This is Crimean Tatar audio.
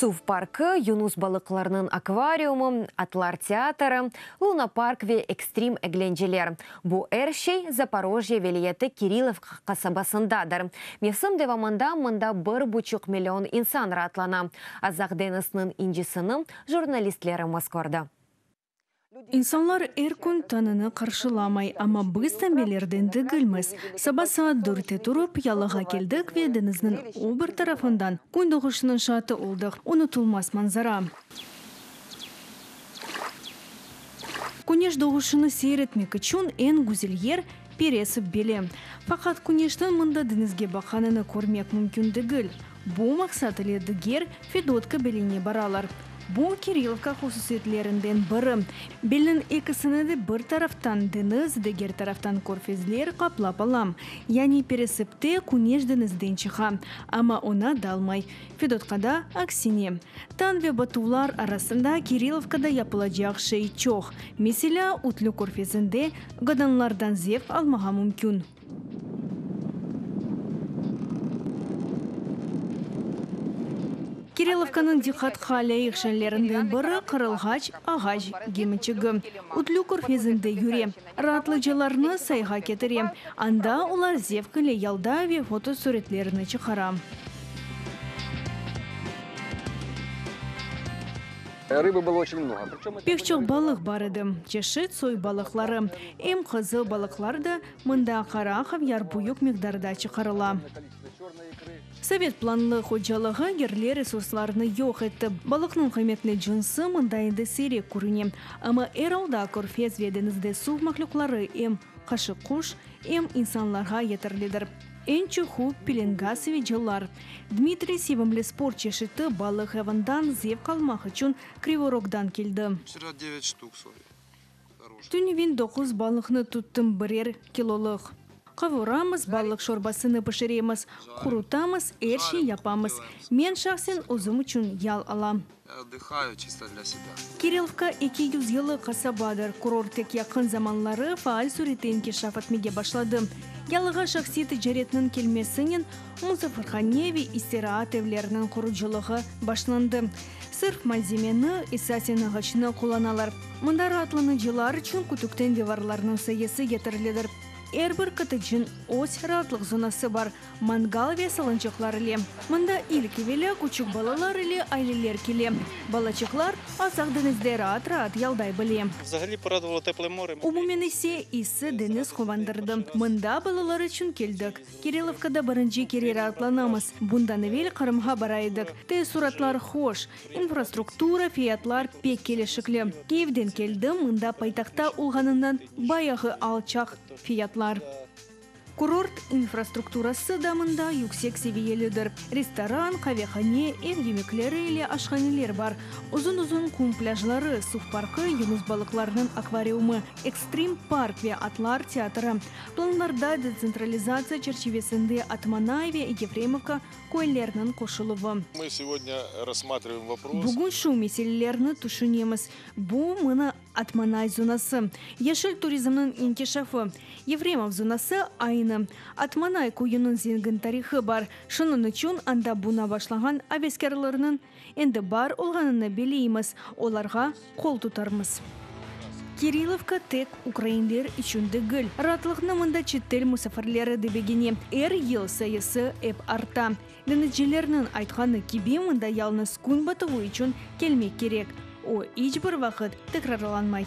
Suv parkı, yunus balıqlarnıñ akvariumı, atlar teatrı, lunapark ve ekstrim eglenceler, bu er şey Zaporojye vilâyeti Kirilovka qasabasındadır. Mevsim devamında mında bir buçuq million insan raatlana. Azaq deñizniñ incisini jurnalistlerimiz kördi. İnsanlar er kün tañını qarşılamay, amma biz tenbelerden degilmiz. Saba saat dörtte turıp, yalığa keldik ve deñizniñ o bir tarafından kün doğuşınıñ şaatı oldıq. Unutılmaz manzara! Küneş doğuşını seyir etmek içün eñ güzel yer, Peresip beli. Faqat küneşniñ mında deñizge baqqanını körmek mümkün degil. Bu maqsat ile diger Fedotka beline baralar. Bu, Kirilovka hususiyetlerinden biri. Belniñ ekisini de bir taraftan deñiz, diger taraftan körfezler qaplap ala. Yani Peresipte küneş deñizden çıqa, amma oña dalmay. Fedotkada, aksine. Tañ ve batuvlar arasında Kirilovkada yapılacaq şey çoq. Meselâ, Ütlü körfezinde godanlardan zevq almağa mümkün. Kirilovkanıñ diqqatqa lâyıq şeylerinden biri, qırılğaç ağaç gemiçigi. Ütlü körfezinde yüre, raatlıcılarnı sayğa ketire. Anda olar zevq ile yalda ve fotosuretlerini çıqara. Pek çoq balıq bar edi, çeşit soy balıqları, em qızıl balıqlar da, mında qara havyar büyük miqdarda çıqarıla. Sovet planlı hocalığı yerli resurslarnı yoq etti, balıqnıñ qıymetli cınsı mında endi siyrek körüne. Amma er alda körfez ve deñizde suv mahlüqları em qaşıqquş, em insanlarğa yeterlidir. Eñ çoqu pelengas ve cıllar. Dmitriy sevimli sport çeşiti balıq avından zevq almaq içün Krivoy Rogdan keldi. Tünevin doquz balıqnı tuttım, birer kilolıq. Qavuramız, balıq şorbasını pişiremiz, qurutamız, er şey yapamız. Men şahsen özüm içün yal alam. Kirilovka 200 yıllıq qasabadır. Kurort tek yaqın zamanları faal sürette inkişaf etmege başladı. Yalığa şahsiy ticaretniñ kelmesinen musafirhane ve istiraat evleriniñ qurucılığı başlandı. Sırf malzemeni, esasen ağaçnı qullanalar. Mında raatlanıcılar içün kütükten divarlarnıñ sayısı yeterlidir. Er bir kottedjniñ öz raatlıq zonası bar. Mangal ve salınçaqlar ile. Mında ilk evelâ küçük balalar ile aileler kele. Balaçıqlar Azaq deñizde raat-raat yalday bile. Umumen ise, issi deñiz quvandırdı. Mında balalar içün keldik. Kirilovkada birinci kere raatlanamız. Bundan evel Qırımğa bara edik. Teessuratlar hoş. İnfrastruktura, fiyatlar pek kelişikli. Kiyevden keldim, mında paytahtta olğanından bayağı alçaq fiyatlar. Kurort infrastrukturası da mında yüksek seviyelidir, restoran, qavehane, ev yemekleri ile aşhaneler bar, uzun-uzun qum plâjları, suv parkı, yunus balıqlarınıñ akvariumı, ekstrim park ve atlar teatrı. Planlarda detsentralizatsiya çerçivesinde Atmanay ve Yefremovka köyleriniñ qoşuluvı. Bugün şu meselelerni tüşünemiz. Bu, mına, Atmanay zonası, yeşil turizmniñ inkişafı. Yefremov zonası aynı. Atmanay köyüniñ zengin tarihı bar, şunıñ içün anda buña başlağan aveskârlarnıñ endi bar olğanını bileymiz, olarğa qol tutarmız. Kirilovka tek ukrainler içün degil. Raatlıqnı mında çetel musafirleri de begene. Er yıl sayısı ep arta. Deñizcilerniñ aytqanı kibi, mında yalıñız kün batuvı içün kelmek kerek. O, iç bir vaqıt tekrarlanmay.